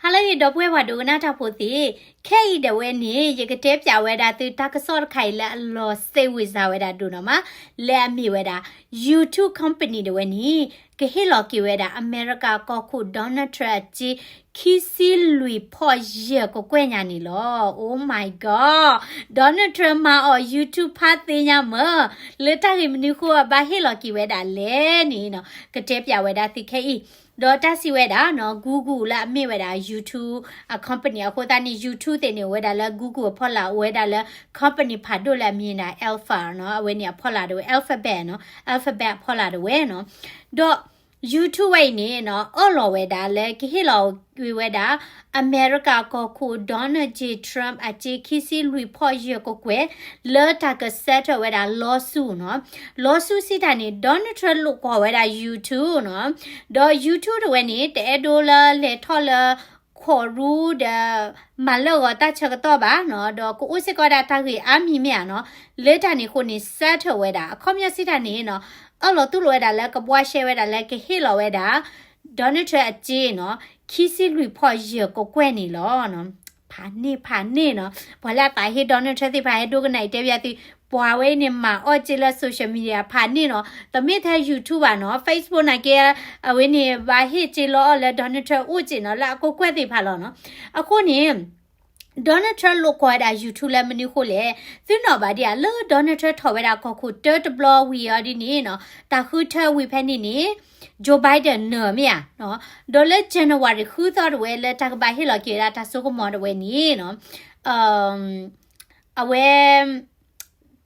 ဟါလၢအဂ့ၤ ဒီပုၢ်ဝဲၢ်ပှၤဒိကနၣ်တၢ်ဖိသ့ၣ်, ခဲအံၤဒၣ်ဝဲန့ၣ် ယကတဲပၠးဝဲဒၣ်သုတၢ်ကစီၣ်တခါအံၤလၢအလီၤစ့ဝံၤစၢ်ဝဲဒၣ်ဒိၣ်နီၢ်မး, လၢအမ့ၢ်ဝဲဒၣ် YouTube company ဒၣ်ဝဲန့ၣ် ကဟ့ၣ်လီၤက့ၤဝဲဒၣ် အမဲရကၤကီၢ်ခိၣ် Donald Trump အစ့ ခံဆံလွံၢ်ဖီၣ်ယဲၢ်ကကွဲၢ်ညါန့ၣ်လီၤ. Oh my god, Donald Trump မၤအီၤ YouTube ဖးသ့ညါမၢ်, လၢတၢ်ဂ့ၢ်မနုၤဃိအဘၣ်ဟ့ၣ်လီၤက့ၤဝဲဒၣ်လဲၣ်န့ၣ်နီၢ်, ကတဲပၠးဝဲဒၣ်သုခဲအံၤ ဒီးတၢ်စံးဝဲဒၣ်နီၢ် Google လၢအမ့ၢ်ဝဲဒၣ် YouTube အ company အဃိသတးန့ၣ် YouTube သ့ၣ်န့ၣ် အိၣ်ဝဲဒၣ်လၢ Google အဖီလာ် အိၣ်ဝဲဒၣ်လၢ company ဖးဒိၣ်လၢအမံၤဒၣ် Alpha နီၢ်, အဝဲန့ၣ်အဖီလာ်ဒၣ်ဝဲ Alphabet နီၢ်, Alphabet အဖီလာ်ဒၣ်ဝဲနီၢ်, ဒီး YouTube ဝဲအံၤန့ၣ်နီၢ် အၢၣ်လီၤဝဲဒၣ်လၢကဟ့ၣ်လီၤက့ၤဝဲဒၣ် အမဲရကၤကီၢ်ခိၣ် Donald J Trump အစ့ခံဆံလွံၢ်ဖီၣ်ယဲၢ်ကကွဲၢ် လၢတၢ်က settle ဝဲဒၣ် lawsuit နီၢ်, lawsuit စံးတၢ်န့ၣ် Donald Trump လိာ်ကွီၢ်ဝဲဒၣ် YouTube နီၢ်, ဒီး YouTube တဝဲန့ၣ် တအဲၣ်ဒိးလၢလဲၤထီၣ်လၢ ခိးရူဒီး မၤလၢာ်ဂီၤတၢ်ဆၢကတီၢ်ဘၣ်နီၢ်, ဒီးကအိၣ်စ့ၢ်ကီးဒၣ်တၢ်ဂ့ၢ်အါမံၤမ့ၢ်ဧါနီၢ်, လၢတၢ်န့ၣ်အဃိန့ၣ် settle ဝဲဒၣ် အခီပညီစံးတၢ်န့ၣ်နီၢ်, အၢၣ်လီၤတူၢ်လိာ်ဝဲဒၣ်လၢကဘှါရှဲဝဲဒၣ်လၢကဟ့ၣ်လီၤဝဲဒၣ် Donald Trump အစ့နီၢ် ခံဆံလွံၢ်ဖီၣ်ယဲၢ်ကကွဲၢ်န့ၣ်လီၤ. ဖးန့ၢ်ဖးန့ၢ်နီၢ်, ပှၤလၢအသးဟ့ Donald Trump သ့ၣ်တဖၣ် ဟဲဒိကနၣ်အံၤတဲပၠးသု, ပှၤဝဲအံၤန့ၣ် မၤအီၣ်စ့လၢ social media ဖးန့ၢ်နီၢ်, တမ့ၢ်ထဲ YouTube ဘၣ်နီၢ်, Facebook နာ်က့ အဝဲန့ၣ် ဘၣ်ဟ့ၣ်စ့လီၤအီၣ်လၢ Donald Trump အိၣ်စ့နီၢ်, လၢအကကွဲၢ်သ့ၣ်တဖၣ်လီၤနီၢ်. အဃိန့ၣ် Donald Trump လိာ်ကွီၢ်ဝဲဒၣ် YouTube လၢမနုၤဃိလဲၣ်, သုနီၣ်ဘၣ်ဒံးဧါ လၢ Donald Trump ထီၣ်ဝဲဒၣ်ကီၢ်ခိၣ်တၢတဘျီဝံၤအီၤဒ်န့ၣ်နီၢ်, တၢ်ဃုထၢဝံၤဖဲန့ၣ်န့ၣ် Joe Biden နၢၤမ့ၢ်ဧါ, ဒီးလၢ January ဃုသီတဝဲ လၢတၢ်ကဘၣ်ဟ့ၣ်လီၤက့ၤဝဲဒၣ်တၢ်စိကမီၤတဝဲန့ၣ်နီၢ်, အဝဲ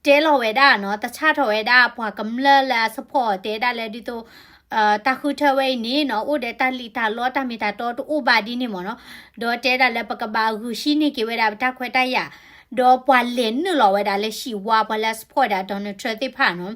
တဲလီၤဝဲဒၣ်နီၢ်, တဆၣ်ထီၣ်ဝဲဒၣ် ပှၤကမျၢၢ်လၢအ support တဲဒၣ်လၢဒ်သိး တၢ်ဃုထၢဝဲအံၤန့ၣ်နီၢ်, အိၣ်ဒီးတၢ်လံၣ်တၢ်လီတၢ်မ့ၢ်တၢ်တီ တအိၣ်ဘၣ်ဒ်န့ၣ်မ့ၢ်နီၢ်, ဒီးတဲဒၣ်လၢပကဘၣ်ဂုာ်ဟံးန့ၢ်က့ၤဝဲဒၣ်ပတၢ်ခွဲးတၢ်ယာ်, ဒီးပှၤလဲၤနုာ်လီၤဝဲဒၣ်လၢဟံၣ်ဝါ ပှၤလၢအ support ဒၣ် Donald Trump သ့ၣ်တဖၣ်နီၢ်,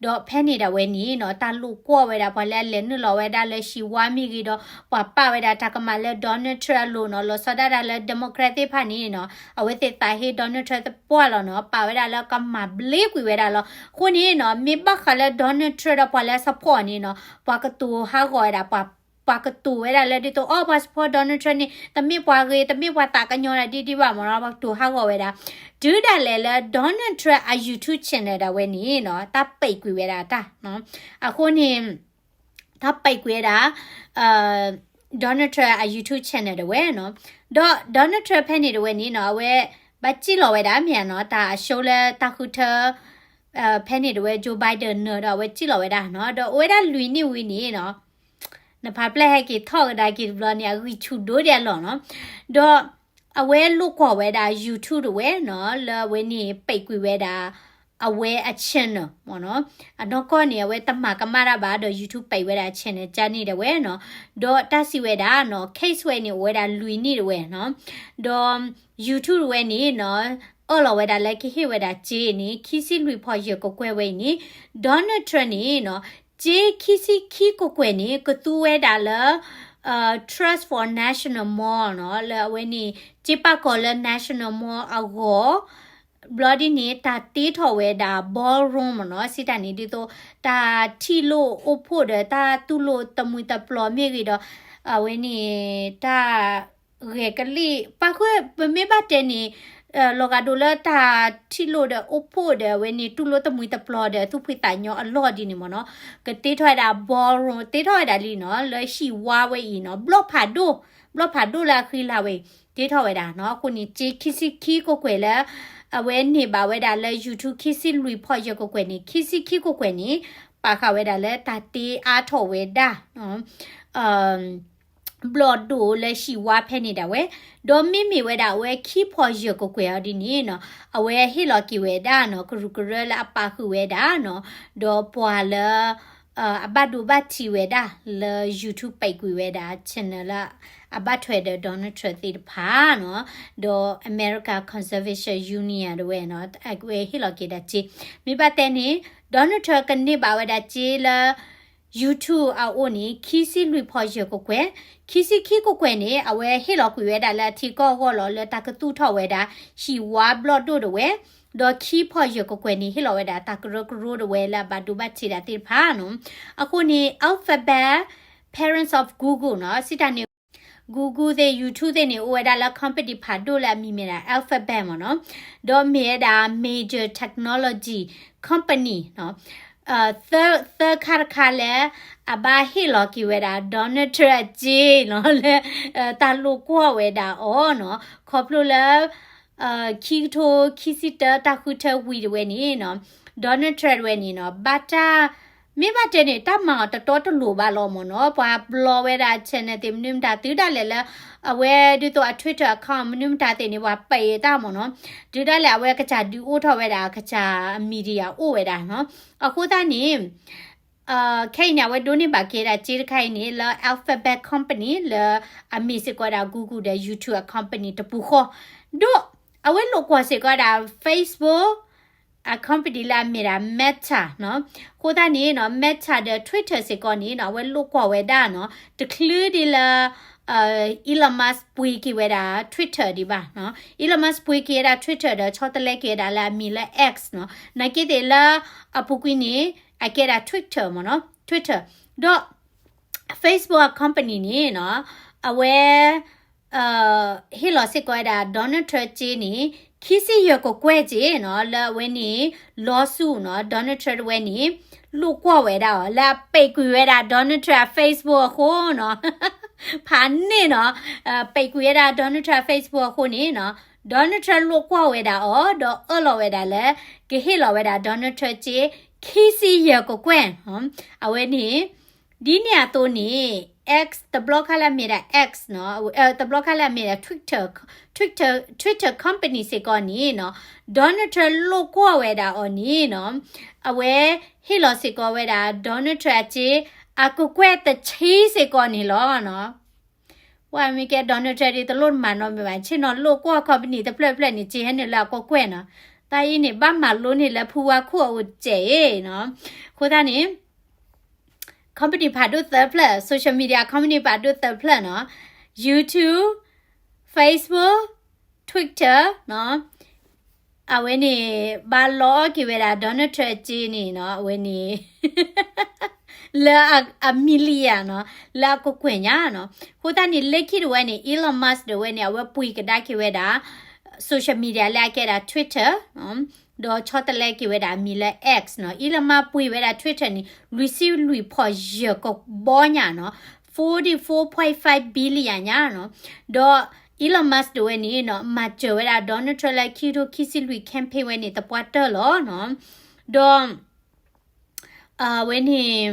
ဒီးဖဲန့ၣ်ဒၣ်ဝဲန့ၣ်နီၢ်, တၢ်လိာ်ကွီၢ်ဝဲဒၣ် ပှၤလၢအလဲၤနုာ်လီၤဝဲဒၣ်လၢဟံၣ်ဝါမ့ၢ်ဂ့ၤဒီး ပှၤပာ်ဝဲဒၣ်တၢ်ကမၣ်လၢ Donald Trump အလိၤနီၢ်, လီၤဆီဒၣ်တၢ်လၢ Democrat သ့ၣ်တဖၣ်န့ၣ်နီၢ်, အဝဲသ့ၣ်သးဟ့ Donald Trump သပှၢ်လီၤနီၢ်, ပာ်ဝဲဒၣ်လၢကမၤဘျ့ကွံာ်ဝဲဒၣ်လီၤ. အဃိန့ၣ်နီၢ်, မ့ၢ်ဘၣ်ဃးလၢ Donald Trump ဒီးပှၤလၢအ support န့ၣ်နီၢ်, ပှၤကတိၤဟးဂီၤဝဲဒၣ် ပှၤ ပှၤကတိၤဝဲဒၣ်လၢဒ်သိး အိၣ် ပှၤ support Donald Trump န့ၣ် တမ့ၢ်ပှၤဂ့ၤ တမ့ၢ်ပှၤသးကညီၤဒ်ဒ်ဘၣ်မ့ၢ်နီၢ်, ပှၤကတိၤဟးဂီၤဝဲဒၣ်, တုၤဒၣ်လဲာ်လၢ Donald Trump အ YouTube channel ဒၣ်ဝဲန့ၣ်နီၢ်, တၢ်ပိတ်ကွံာ်ဝဲဒၣ်တၢ်နီၢ်, အဃိန့ၣ် တၢ်ပိတ်ကွံာ်ဝဲဒၣ် Donald Trump အ YouTube channel ဒၣ်ဝဲနီၢ်, ဒီး Donald Trump ဖဲန့ၣ်ဒၣ်ဝဲန့ၣ်နီၢ်, အဝဲ ဘၣ်စံၣ်လီၤဝဲဒၣ်မ့ၢ်ဧါနီၢ်, တၢ်အ show လၢတၢ်ဃုထၢ ဖဲန့ၣ်ဒၣ်ဝဲ Joe Biden နၢၤဒီးအဝဲစံၣ်လီၤဝဲဒၣ်နီၢ်, ဒီးအိၣ်ဝဲဒၣ်လွံၢ်နံၣ်ဝံၤန့ၣ်နီၢ်, နဖးဖျဲၣ်ဟဲက့ၤထီၣ်ကဒါက့ၤတဘျီန့ၣ် အဂံၢ်ဆူၣ်ဒိၣ်ဒၣ်လီၤနီၢ်, ဒီး အဝဲလိာ်ကွီၢ်ဝဲဒၣ် YouTube ဒၣ်ဝဲနီၢ်, လၢအဝဲန့ၣ်ပိတ်ကွံာ်ဝဲဒၣ် အဝဲအ channel မ့ၢ်နီၢ်, အနီၢ်ကီၢ်န့ၣ် အဝဲတမၤကမၣ်တၢ်ဘၣ်ဒီး YouTube ပိတ်ဝဲဒၣ် channel ကန့ၣ်ဒၣ်ဝဲနီၢ်, ဒီးတၢ်စံးဝဲဒၣ်နီၢ်, case ဝဲန့ၣ်အိၣ်ဝဲဒၣ်လွံၢ်နံၣ်ဒၣ်ဝဲနီၢ်, ဒီး YouTube ဒၣ်ဝဲန့ၣ်နီၢ်, အၢၣ်လီၤဝဲဒၣ်လၢကဟ့ၣ်ဝဲဒၣ်စ့န့ၣ် ခံဆံလွံၢ်ဖီၣ်ယဲၢ်ကကွဲၢ်ဝဲအံၤန့ၣ်, Donald Trump န့ၣ်နီၢ်, စ့ခံဆံခံကကွဲၢ်န့ၣ် ကသူဝဲဒၣ်လၢ Trust for National Mall နီၢ်, လၢအဝဲန့ၣ် စ့ပာ်ကီၤလၢ National Mall အဂီၢ် ဘျီဒ်န့ၣ် တၢ်တ့ထီၣ်ဝဲဒၣ် ballroom မ့ၢ်နီၢ်, စံးတၢ်န့ၣ်ဒ်သိး တၢ်ထံၣ်လိာ်အိၣ်ဖှိၣ်ဒီး တၢ်တူၢ်လိာ်တမှံၤတပျီၤမ့ၢ်ဂ့ၤဒီး အဝဲန့ၣ် တၢ် ဂဲၤကလံၣ် ပၣ်ဃုာ် ပမ့ၢ်ဘၣ်တဲန့ၣ် လီၤဂာ်ဒိးလၢတၢ်ထံၣ်လိာ်ဒီးအိၣ်ဖှိၣ်ဒီး အဝဲန့ၣ် တူၢ်လိာ်တမှံၤတပျီၤဒီး သူၣ်ဖှံသးညီအလီၢ်ဒ်န့ၣ်မ့ၢ်နီၢ်, ကတ့ထီၣ်ဝဲဒၣ် ballroom တ့ထီၣ်ဝဲဒၣ်လံနီၢ်, လၢဟံၣ်ဝါဝဲအံၤနီၢ်, ဘျီၣ်ဖးဒိၣ် ဘျီၣ်ဖးဒိၣ်လၢအဃံလၤဝဲအံၤ တ့ထီၣ်ဝဲဒၣ်နီၢ်. အဃိန့ၣ် စ့ခံဆံခံကကွဲၢ်လၢ အဝဲန့ၢ်ဘၣ်ဝဲဒၣ်လၢ YouTube ခံဆံလွံၢ်ဖီၣ်ယဲၢ်ကကွဲၢ်န့ၣ် ခံဆံခံကကွဲၢ်န့ၣ် ပာ်ဃာ်ဝဲဒၣ်လၢတၢ်တ့အါထီၣ်ဝဲဒၣ် ဘျီၣ်ဒိၣ်လၢဟံၣ်ဝါဖဲန့ၣ်ဒၣ်ဝဲ, ဒီးမ့မ့ၢ်ဝဲဒၣ်အဝဲခံဖီၣ်ယဲၢ်ကကွဲၢ်အီၤဒ်န့ၣ်နီၢ်, အဝဲဟ့ၣ်လီၤက့ၤဝဲဒၣ်နီၢ်, ကရူၢ်ကရၢလၢအပာ်ဃုာ်ဝဲဒၣ်နီၢ်, ဒီးပှၤလၢ အဘၣ်ဒိဘၣ်ထံးဝဲဒၣ်လၢ YouTube ပိတ်ကွံာ်ဝဲဒၣ် channel လၢ အဘၣ်ထွဲဒီး Donald Trump သ့ၣ်တဖၣ်နီၢ်, ဒီး America Conservation Union ဒၣ်ဝဲနီၢ်, အဝဲဟ့ၣ်လီၤက့ၤဒၣ်စ့, မ့ၢ်ဘၣ်တဲန့ၣ် Donald Trump ကန့ၢ်ဘၣ်ဝဲဒၣ်စ့လၢ YouTube အအိၣ်န့ၣ် ခံဆံလွံၢ်ဖီၣ်ယဲၢ်ကကွဲၢ်, ခံဆံခံကကွဲၢ်န့ၣ် အဝဲဟ့ၣ်လီၤကွံာ်ဝဲဒၣ်လၢအထံကီၢ်အဂီၢ်လီၤ, လၢတၢ်ကသူၣ်ထီၣ်ဝဲဒၣ် ဟံၣ်ဝါဘျီၣ်ဒိၣ်ဒၣ်ဝဲ, ဒီးခံဖီၣ်ယဲၢ်ကကွဲၢ်န့ၣ် ဟ့ၣ်လီၤဝဲဒၣ်တၢ်ကရၢကရိဒၣ်ဝဲလၢအဘၣ်ဒိဘၣ်ထံးဒၣ်သ့ၣ်တဖၣ်နီၢ်. အဃိန့ၣ် Alphabet, parents of Google နီၢ်, စံးတၢ်န့ၣ် Google သ့ၣ် YouTube သ့ၣ်န့ၣ် အိၣ်ဝဲဒၣ်လၢ company ဖးဒိၣ်လၢအမံၤမ့ၢ်ဒၣ် Alphabet မ့ၢ်နီၤ, ဒီးမ့ၢ်ဝဲဒၣ် major technology company နီၤ, သၢ သၢခါတခါလၢ အဘၣ်ဟ့ၣ်လီၤက့ၤဝဲဒၣ် Donald Trump အစ့နီၤ လၢ တၢ်လိာ်ကွီၢ်ဝဲဒၣ်အီၤနီၤ, ခီဖျိလၢ ခံကထိခံဆံတၢ တၢ်ဃုထၢဝံၤတဝဲန့ၣ်နီၤ, Donald Trump တဝဲန့ၣ်နီၤ ဘၣ်တၢ် မ့ၢ်ဘၣ်တဲန့ၣ် တၢ်မၤအီၤတတီတလိၤဘၣ်လီၤမ့ၢ်နီၤ, ပှၤဘျီဝဲဒၣ် channel သ့ၣ် မနုၤမတၤ တုၤဒၣ်လဲာ်လၢ အဝဲဒ်သိးအ Twitter account မနုၤမတၤသ့ၣ်န့ၣ် ပှၤပံးတၢ်မ့ၢ်နီၤ, တုၤဒၣ်လဲာ်အဝဲကစၢ်ဒုးအိၣ်ထီၣ်ဝဲဒၣ် ကစၢ် media အိၣ်ဝဲဒၣ်နီၤ, အဃိသတးန့ၣ် ခဲအံၤန့ၣ် အဝဲဒိးန့ၢ်ဘၣ်က့ၤဒၣ်စ့တခါအံၤန့ၣ် လၢ Alphabet Company လၢအမ့ၢ်စ့ၢ်ကီးဒၣ် Google ဒီး YouTube အ company တပူၤဃီ, ဒီး အဝဲလိာ်ကွီၢ်စ့ၢ်ကီးဒၣ် Facebook အ company လၢအမ့ၢ်ဒၣ် Meta နီၤ, အဃိသတးန့ၣ်နီၤ Meta ဒီး Twitter စ့ၢ်ကီးန့ၣ်နီၤ အဝဲလိာ်ကွီၢ်ဝဲဒၣ်နီၤ တချုးဒ်လၢ Elon Musk ပှ့ၤက့ၤဝဲဒၣ် Twitter ဒံးဘၣ်နီၤ, Elon Musk ပှ့ၤက့ၤဝဲဒၣ် Twitter ဒီးဆီတလဲက့ၤဝဲဒၣ်လၢအမံၤလၢ X နီၤ, နာ်က့သ့ၣ်လၢအပူၤကွံာ်န့ၣ် အကဲဒၣ် Twitter မ့ၢ်နီၤ, Twitter, ဒီး Facebook အ company န့ၣ်နီၤ အဝဲ ဟ့ၣ်လီၤစ့ၢ်ကီးဝဲဒၣ် Donald Trump စ့န့ၣ် ခံဆံယဲၢ်ကကွဲၢ်စ့နီၤ လၢအဝဲန့ၣ် lawsuit နီၤ Donald Trump တဝဲန့ၣ် လိာ်ကွီၢ်ဝဲဒၣ်အီၤ လၢအပံးကွံာ်ဝဲဒၣ် Donald Trump အ Facebook အဃိနီၤ ဖးန့ၢ်နီၤ ပံးကွံာ်ဝဲဒၣ် Donald Trump အ Facebook အဃိန့ၣ်နီၤ Donald Trump လိာ်ကွီၢ်ဝဲဒၣ်အီၤ ဒီးအၢၣ်လီၤဝဲဒၣ်လၢ ကဟ့ၣ်လီၤဝဲဒၣ် Donald Trump စ့ ခံဆံယဲၢ်ကကွဲၢ်နီၤ အဝဲန့ၣ် ဒ်န့ၣ်အသိးန့ၣ် X တဘျီခါလၢအမ့ၢ်ဒၣ် X နီၤ တဘျီခါလၢအမ့ၢ်ဒၣ် Twitter, Twitter, Twitter company စ့ၢ်ကီးန့ၣ်နီၤ Donald Trump လိာ်ကွီၢ်ဝဲဒၣ်အီၤန့ၣ်နီၤ အဝဲဟ့ၣ်လီၤစ့ၢ်ကီးဝဲဒၣ် Donald Trump အစ့ အကကွဲၢ်တဆံစ့ၢ်ကီးန့ၣ်လီၤနီၤ ပှၤမ့ၢ်ကဲ Donald Trump ဒ်တလိၣ်တမၤနီတမံၤဘၣ် ဆ့ၣ်နီၤလိာ်ကွီၢ် company တဖျၢၣ်တဖျၢၣ်န့ၣ် စ့ဟဲနုာ်လၢအကကွဲၢ်နီၤ တၢ်အံၤန့ၣ် ဘၣ်မၤလိန့ၢ်လၢဖုဝါခိၣ်အအိၣ်စဲးအံၤနီၤ အဃိသတးန့ၣ် company ဖးဒိၣ်သၢဖျၢၣ် social media company ဖးဒိၣ်သၢဖျၢၣ်နီၤ YouTube, Facebook, Twitter နီၤ အဝဲန့ၣ် ဘၣ်လီအီၣ်က့ၤဝဲဒၣ် Donald Trump အစ့န့ၣ်နီၤ အဝဲန့ၣ် လၢအ အ million နီၤ လၢအကကွဲၢ်ညါနီၤ အဃိသတးန့ၣ် လၢခံတဝဲန့ၣ် Elon Musk တဝဲန့ၣ် အဝဲပှ့ၤကဒါက့ၤဝဲဒၣ် social media လၢအကဲဒၣ် Twitter နီၤ ဒီးဆီတလဲက့ၤဝဲဒၣ်အမံၤလၢ X နီၤ Elon Musk ပှ့ၤဝဲဒၣ် Twitter န့ၣ် လွံၢ်ဆံလွံၢ်ဖီၣ်ယဲၢ်ကဘီညါနီၤ forty-four point five billion ညါနီၤ ဒီး Elon Musk တဝဲန့ၣ်နီၤ မၤစၢၤဝဲဒၣ် Donald Trump လၢခံကထိခံဆံလွံၢ် campaign ဝဲန့ၣ် သပှၢ်တၢၢ်လီၤနီၤ ဒီး အဝဲန့ၣ်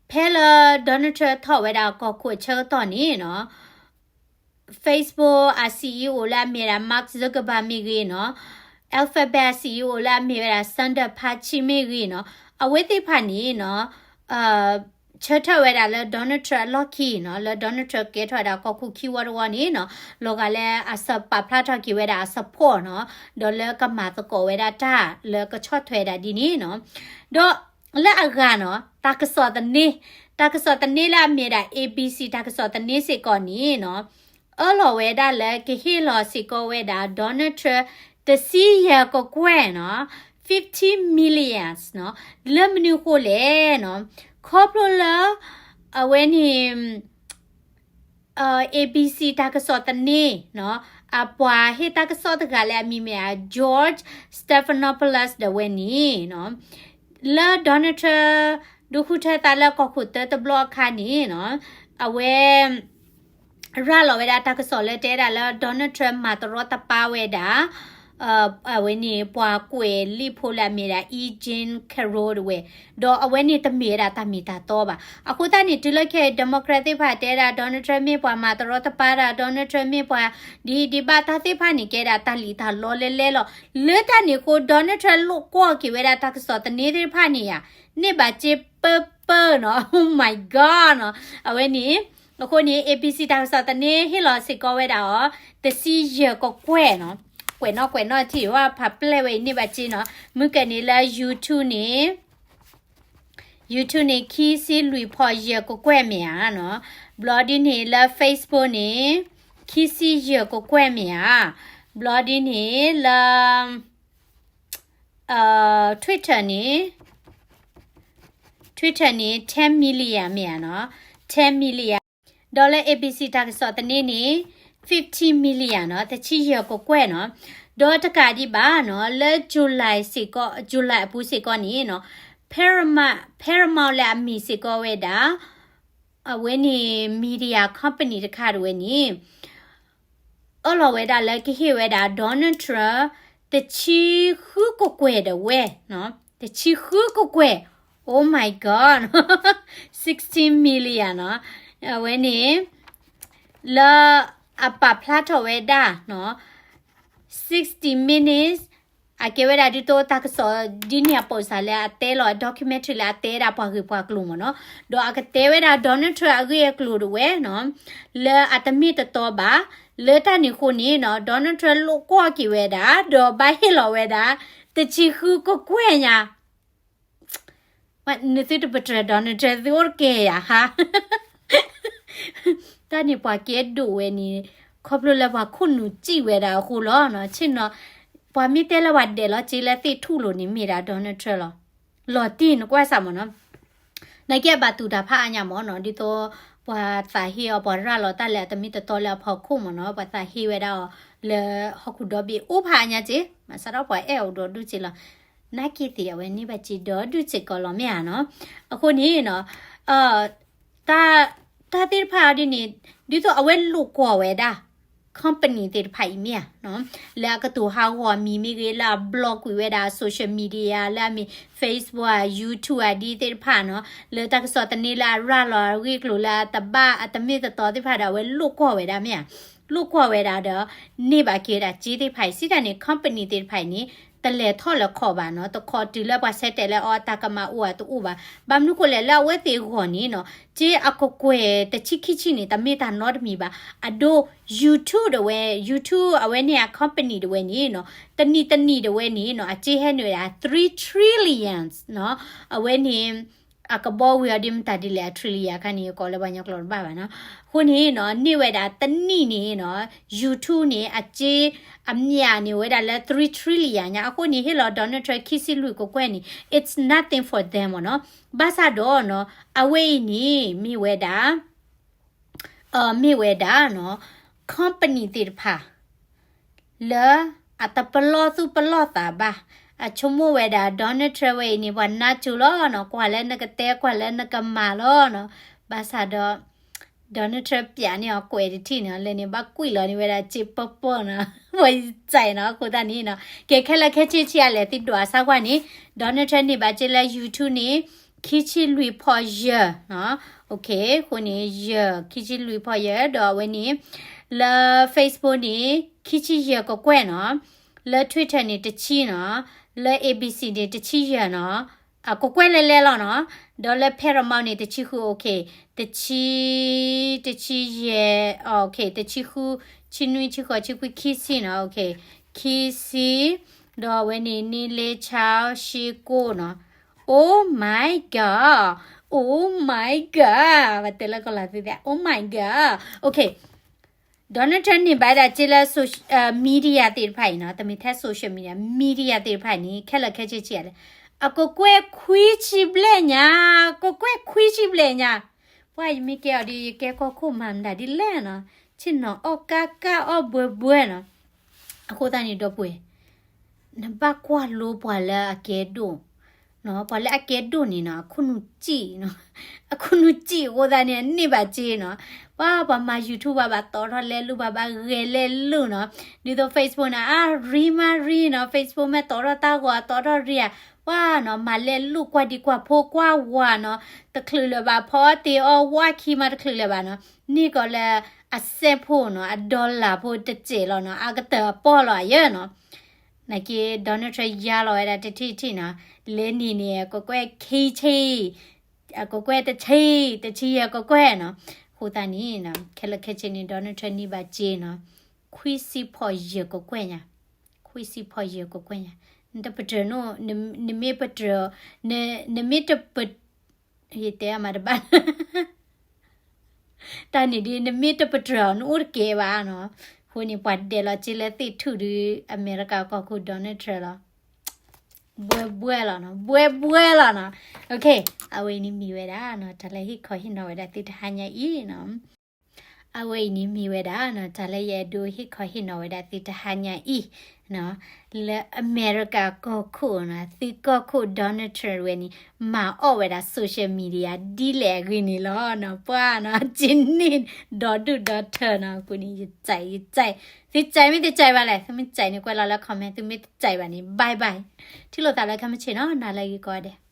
ဖဲလၢ Donald Trump ထီၣ်ဝဲဒၣ်ကီၢ်ခိၣ်အဆၢကတီၢ်န့ၣ်နီၤ Facebook အ CEO လၢအမ့ၢ်ဝဲဒၣ် Mark Zuckerberg မ့ၢ်ဂ့ၤနီၤ Alphabet အ CEO လၢအမ့ၢ်ဝဲဒၣ် Sundar Pichai မ့ၢ်ဂ့ၤနီၤ အဝဲသ့ၣ်တဖၣ်န့ၣ်နီၤ ဆၢထၢၣ်ဝဲဒၣ်လၢ Donald Trump အလီၢ်ခံနီၤ လၢ Donald Trump ကဲထီၣ်ဝဲဒၣ်ကီၢ်ခိၣ်ခံဝီတဝီန့ၣ်နီၤ လီၤဂာ်လၢအစပာ်ဖျါထီၣ်က့ၤဝဲဒၣ်အ support နီၤ ဒီးလၢကမၤသကိးဝဲဒၣ်တၢ်လၢကဆီၣ်ထွဲဒၣ်ဒ်န့ၣ်နီၤ ဒီးလၢအဂၤနီၤ တၢ်ကစီၣ်သန့, တၢ်ကစီၣ်သန့လၢအမ့ၢ်ဒၣ် ABC တၢ်ကစီၣ်သန့စ့ၢ်ကီးန့ၣ်နီၤ အၢၣ်လီၤဝဲဒၣ်လၢကဟ့ၣ်လီၤစ့ၢ်ကီးဝဲဒၣ် Donald Trump တဆံယဲၢ်ကကွဲၢ်နီၤ fifty millions နီၤ လၢမနုၤအဃိလဲၣ်နီၤ ခီဖျိလၢ အဝဲန့ၣ် ABC တၢ်ကစီၣ်သန့နီၤ အပှၤဟ့ၣ်တၢ်ကစီၣ်တဂၤလၢအမံၤမ့ၢ် George Stephanopoulos ဒၣ်ဝဲန့ၣ်နီၤ လၢ Donald Trump ဒိးဃုထၢသးလၢကီၢ်ခိၣ်သၢတဘျီအခါန့ၣ်နီၤ အဝဲ ရၤလီၤဝဲဒၣ်တၢ်ကစီၣ်လၢတဲဒၣ်လၢ Donald Trump မၤတရီတပါဝဲဒၣ် အဝဲန့ၣ် ပှၤကွဲးလံာ်ဖိလၢအမ့ၢ်ဒၣ် E. Jean Carroll ဒၣ်ဝဲ ဒီးအဝဲန့ၣ်တမ့ၢ်ဝဲဒၣ်တၢ်မ့ၢ်တၢ်တီဘၣ်. အဃိသတးန့ၣ် တုၤလၢခဲအံၤ Democrat သ့ၣ်တဖၣ်တဲဒၣ် Donald Trump မ့ၢ်ပှၤမၤတရီတပါတၢ် Donald Trump မ့ၢ်ပှၤဒ်အံၤဒ်ဘၣ် တၢ်သ့ၣ်တဖၣ်န့ၣ် ကဲဒၣ်တၢ်လံၣ်တၢ်လီလဲလဲလီၤ. လၢတၢ်န့ၣ်အဃိ Donald Trump လိာ်ကွီၢ်က့ၤဝဲဒၣ်တၢ်ကစီၣ်သန့သ့ၣ်တဖၣ်န့ၣ်ဧါ န့ၢ်ဘၣ်စ့ပၢပၢနီၤ Oh my God နီၤ အဝဲန့ၣ် အဃိန့ၣ် ABC တၢ်ကစီၣ်သန့ဟ့ၣ်လီၤစ့ၢ်ကီးဝဲဒၣ်အီၤ တဆံယဲၢ်ကကွဲၢ်နီၤ ကွဲးနီၣ်ကွဲးနီၣ်ထံၣ်ဝဲဖးပျဲၢ်ဝဲအံၤန့ၢ်ဘၣ်စ့နီၤ မုၢ်ကၢန့ၣ်လၢ YouTube န့ၣ် YouTube န့ၣ် ခံဆံလွံၢ်ဖီၣ်ယဲၢ်ကကွဲၢ်မ့ၢ်ဧါနီၤ ဘျီဒ်န့ၣ်လၢ Facebook န့ၣ် ခံဆံယဲၢ်ကကွဲၢ်မ့ၢ်ဧါ ဘျီဒ်န့ၣ်လၢ Twitter န့ၣ် Twitter န့ၣ် ten million မ့ၢ်ဧါနီၤ ten million ဒီးလၢ A B C တၢ်ကစီၣ်သန့န့ၣ် fifteen million နီၤ, တဆံယဲၢ်ကကွဲၢ်နီၤ. ဒီးတကးဒံးဘၣ်နီၤ, လၢ July စ့ၢ်ကီး, July အပူၤစ့ၢ်ကီးန့ၣ်နီၤ, Paramount, Paramount လၢအမ့ၢ်စ့ၢ်ကီးဝဲဒၣ် အဝဲန့ၣ် media company တခါတဝဲန့ၣ် အၢၣ်လီၤဝဲဒၣ်လၢကဟ့ၣ်ဝဲဒၣ် Donald Trump တဆံဃုကကွဲၢ်ဒၣ်ဝဲ, တဆံဃုကကွဲၢ်, oh my god, sixteen million နီၤ, အဝဲန့ၣ် လၢအပာ်ဖျါထီၣ်ဝဲဒၣ်နီၤ, sixty minutes အကဲဝဲဒၣ်ဒ်သိးတၢ်ကစီၣ်ဒ်န့ၣ်အပိာ်စၢ်လၢအတဲလီၤ documentary လၢအတဲဒၣ်ပှၤဂ့ၢ်ပှၤကျိၤမ့ၢ်နီၤ, ဒီးအကတဲဝဲဒၣ် Donald Trump အဂ့ၢ်အကျိၤဒၣ်ဝဲနီၤ, လၢအတမ့ၢ်တတီဘၣ်, လၢတၢ်န့ၣ်အဃိန့ၣ်နီၤ Donald Trump လိာ်ကွီၢ်က့ၤဝဲဒၣ်, ဒီးဘၣ်ဟ့ၣ်လီၤဝဲဒၣ် တဆံဃုကကွဲၢ်ညါ နသုတပတြၢၤ Donald Trump သုအိၣ်တကဲယၤဟါ, တၢ်န့ၣ်ပှၤကဲဒိၣ်ဝဲန့ၣ် ခီဖျိလၢပှၤခိၣ်နူာ်စံၣ်ဝဲဒၣ်အဃိလီၤ. ဆ့ၣ်နီၤ ပှၤမ့ၢ်တဲလၢပှၤဒဲးလီၤစ့လၢသ့ၣ်ထူၣ်လိၤန့ၣ် မ့ၢ်ဒၣ် Donald Trump လီၤ. လီၤတံၢ်နကွၢ်စၢ်မ့ၢ်နီၤ, နာ်က့အဘၣ်တူၢ်တၢ်ဖးအါညါမ့ၢ်နီၤ, ဒ်သိးပှၤသးဟ့အီၤ ပှၤရၤလီၤတၢ်လၢအတမ့ၢ်တတီလၢအဖီခိၣ်မ့ၢ်နီၤ, ပှၤသးဟ့ဝဲဒၣ်အီၤ လၢဟီၣ်ခိၣ်ဒီဘ့ၣ်အိၣ်ဖးအါညါက့, မၤစးထီၣ်ပှၤအဲၣ်အီၤဒီးဒူၣ်စ့လီၤ. နာ်က့သ့ၣ်အဝဲန့ၢ်ဘၣ်စ့ဒီးဒူၣ်စ့ၢ်ကီးလီၤမ့ၢ်ဧါနီၤ. အဃိန့ၣ်နီၤ တၢ်သ့ၣ်တဖၣ်အီၤဒ်န့ၣ် ဒ်သိးအဝဲလိာ်ကွီၢ်ဝဲဒၣ် company သ့ၣ်တဖၣ်အံၤမ့ၢ်ဧါ, လၢအကတိၤဟးဂီၤအမံၤမ့ၢ်ဂ့ၤ လၢအ block ကွံာ်ဝဲဒၣ် social media လၢအမ့ၢ် Facebook ဧါ YouTube ဧါဒ်သ့ၣ်တဖၣ်နီၤ, လၢတၢ်ကစီၣ်သန့လၢအရၤလီၤအဂ့ၢ်အကျိၤလၢအတဘၣ်အတမ့ၢ်တတီသ့ၣ်တဖၣ်ဒီး အဝဲလိာ်ကွီၢ်ဝဲဒၣ်မ့ၢ်ဧါ, လိာ်ကွီၢ်ဝဲဒၣ်ဒီး န့ၢ်ဘၣ်က့ၤဝဲဒၣ်စ့သ့ၣ်တဖၣ်အံၤ စံးတၢ်န့ၣ် company သ့ၣ်တဖၣ်အံၤန့ၣ် တလဲၤထီၣ်လဲၤခီဘၣ်နီၤ, တခီတုၤလၢပှၤဆဲးတဲာ်လၢအီၤတၢ်ကမၣ်အိၣ်ဧါတအိၣ်ဘၣ်. ဘၣ်မနုၤဃိလဲၣ် လၢအဝဲသ့ၣ်အဂီၢ်န့ၣ်နီၤ စ့အကကွဲၢ်တဆံခံဆံန့ၣ် တမ့ၢ်တၢ်နီတမံၤဘၣ်. အဒိ YouTube ဒၣ်ဝဲ YouTube အဝဲန့ၣ်အ company ဒၣ်ဝဲန့ၣ်နီၤ တနံၣ်တနံၣ်ဒၣ်ဝဲန့ၣ်နီၤ အစ့ဟဲနုာ်ဝဲဒၣ် three trillions နီၤ, အဝဲန့ၣ် အကဘီဝံၤအီၤဒ်မတၤဒ်လဲၣ် အ trillion ခါန့ၣ် ယကိးလၢပှၤကညီကျိာ်တဘၣ်ဘၣ်နီၤ. အဃိန့ၣ်နီၤ န့ၢ်ဝဲဒၣ်တနံၣ်န့ၣ်နီၤ YouTube န့ၣ် အစ့ အမျးန့ၣ်ဝဲဒၣ်လၢ three trillion ညါ အဃိန့ၣ် ဟ့ၣ်လီၤ Donald Trump ခံဆံလွံၢ်ကကွဲၢ်န့ၣ် it's nothing for them မ့ၢ်နီၤ. ဘၣ်ဆၣ်ဒီးနီၤ အဝဲအံၤန့ၣ် မ့ၢ်ဝဲဒၣ် မ့ၢ်ဝဲဒၣ်နီၤ company သ့ၣ်တဖၣ် လၢအတပလီၢ်သူၣ်ပလီၢ်သးဘၣ်. အဆိကမိၣ်ဝဲဒၣ် Donald Trump ဝဲအံၤန့ၣ် ပှၤနါစိၤလီၤနီၤ, ကွၢ်လၢနကတဲ ကွၢ်လၢနကမၤလီၤနီၤ. ဘၣ်ဆၣ်ဒီး Donald Trump ပျးန့ၢ်အီၤကွဲးတထံၣ်နီၤ, လၢန့ၣ်ဘၣ်ကွံာ်လီၤန့ၢ်ဝဲဒၣ်စ့ပၢၢ်ပၢၢ်နီၤ, ပှၤစဲးနီၤ. အဃိသတးန့ၣ်နီၤ ကဲခဲလၢာ်ခဲဆ့ဆံးအါလဲၣ် သုဒွးအစၢ်ကွၢ်န့ၣ် Donald Trump န့ၢ်ဘၣ်စ့လၢ YouTube န့ၣ် ခံဆံလွံၢ်ဖီယဲၢ်နီၤ. အဃိန့ၣ် ယဲၢ် ခံဆံလွံၢ်ဖီယဲၢ် ဒီးအဝဲန့ၣ် လၢ Facebook န့ၣ် ခံဆံယဲၢ်ကကွဲၢ်နီၤ, လၢ Twitter န့ၣ် တဆံနီၤ, လၢ A B C န့ၣ် တဆံယဲၢ်နီၤ, အကကွဲၢ်လဲၤလဲၤလီၤနီၤ, ဒီးလၢ Paramount န့ၣ် တဆံဃု တဆံ, တဆံယဲၢ်, တဆံဃု, ဆံနွံ, ဆံဃိး, ဆံခွံ, ခံဆံနီၤ, ခံဆံ, ဒီးအဝဲန့ၣ် န့ၢ်လၢ ဆါ ရှ့ကိၣ်နီၤ. Oh my god, oh my god, ပတဲလၢကီၢ်လီၤသုသ့ oh my god, okay. Donald Trump န့ၢ်ဘၣ်ဒၣ်စ့လၢ media သ့ၣ်တဖၣ်အံၤနီၤ, တမ့ၢ်ထဲ social media, media သ့ၣ်တဖၣ်အံၤန့ၣ် ခဲလၢာ်ခဲဆ့ဆံးအါလဲၣ်, အကကွဲၢ်ခွံဆံဘျဲၣ်ညါ, ကကွဲၢ်ခွံဆံဘျဲၣ်ညါ. ပှၤယမ့ၢ်ကဲအီၤဒီး ယကဲကီၢ်ခိၣ်မၤမတၤဒ်လဲၣ်နီၤ, ဆ့ၣ်နီၤအီၣ်ကၢ်ကၢ်အီၣ်ဘှဲဘှဲနီၤ. အဃိသတးန့ၣ်ဒီပုၢ်ဝဲၢ် နဘၣ်ကွၢ်လိပှၤလၢအကဲဒိၣ်, ပှၤလၢအကဲဒိၣ်န့ၣ်နီၤ အခိၣ်နူာ်စံၣ်နီၤ, အခိၣ်နူာ်စံၣ်အဃိသတးန့ၣ် အန့ၢ်ဘၣ်စ့နီၤ, ပှၤ ပှၤမၤ YouTube ဘၣ်ဘၣ်တီထီၣ်လဲၤလိာ် ဘၣ်ဘၣ်ဂဲၤလဲၤလိာ်နီၤ, ဒ်သိး Facebook န့ၣ် အါရံမးရံနီၤ, Facebook မ့ၢ်တီထီၣ်တၢ်ဂီၤအတီထီၣ်ရံဧါ, ပှၤနီၤ မၤလဲၤလိာ်ကွၢ်ဒံကွၢ်ဖိကွၢ်ဝၤနီၤ, တချုးလၢၤဘၣ် ဖီအီၣ်တ့ၤအီၣ်ဝါခံမးတချုးလၢၤဘၣ်နီၤ, န့ၢ်ကီးလၢအစဲးဖိနီၤ, အ dollar ဖိတစဲးလီၤနီၤ, အကတၢၢ်အပီၢ်လီၤအယဲၢ်နီၤ. နာ်က့ Donald Trump ယါလီၤဝဲဒၣ်တထံၣ်တထံၣ်နီၤ, လဲၤနံၤန့ၣ် ကကွဲၢ်ခံဆံ, အကကွဲၢ်တဆံ, တဆံယဲၢ်ကကွဲၢ်နီၤ. အဃိသတးန့ၣ် ခဲလၢာ်ခဲဆ့န့ၣ် Donald Trump န့ၢ်ဘၣ်စ့နီၤ, ခွံဆံဖီယဲၢ်ကကွဲၢ်ညါ, ခွံဆံဖီယဲၢ်ကကွဲၢ်ညါ, နတပတြၢၤနီၤ, နမ့ၢ်ပတြၢၤ, နမ့ၢ်တပ, ယတဲအမၤတဘၣ် တၢ်န့ၣ်ဒ် နမ့ၢ်တပတြၢၤအီၤ နအိၣ်တကဲဘၣ်နီၤ. အဃိန့ၣ် ပှၤဒဲးလီၤစ့လၢသ့ၣ်ထူၣ်ဒီး အမဲရကၤကီၢ်ခိၣ် Donald Trump လီၤ. ဘှဲဘှဲလီၤနီၤ, ဘှဲဘှဲလီၤနီၤ. Okay, အဝဲအံၤန့ၣ်မ့ၢ်ဝဲဒၣ်နီၤ တၢ်လၢဟ့ၣ်ခီဟ့ၣ်နီၤဝဲဒၣ်သုတဟါညါအံၤနီၤ. အဝဲအံၤန့ၣ်မ့ၢ်ဝဲဒၣ်နီၤ တၢ်လၢယအဲၣ်ဒိးဟ့ၣ်ခီဟ့ၣ်နီၤဝဲဒၣ်သုတဟါညါအံၤနီၤ, လၢအမဲရကၤကီၢ်ခိၣ်နီၤ သုကီၢ်ခိၣ် Donald Trump ဝဲန့ၣ် မၤအီၣ်ဝဲဒၣ် social media ဒ်လဲၣ်အဂ့ၢ်န့ၣ်လီၤနီၤ. ပှၤနီၤ က့ၤန့ၢ်ဒီဒူၣ်ဒီထၢနီၤ အပူၤန့ၣ် ယကြိုက် ယကြိုက်, သုကြိုက်မ့ၢ်တကြိုက်ဘၣ်လဲၣ်, သုမ့ၢ်ကြိုက်န့ၣ် ကွဲးလီၤလၢ comment, သုမ့ၢ်တကြိုက်ဘၣ်န့ၣ် bye bye, ထံၣ်လိာ်သးလၢခဲမုၢ်ဆ့ၣ်နီၤ, နၤလၢအဂ့ၤကိးဂၤဒဲး.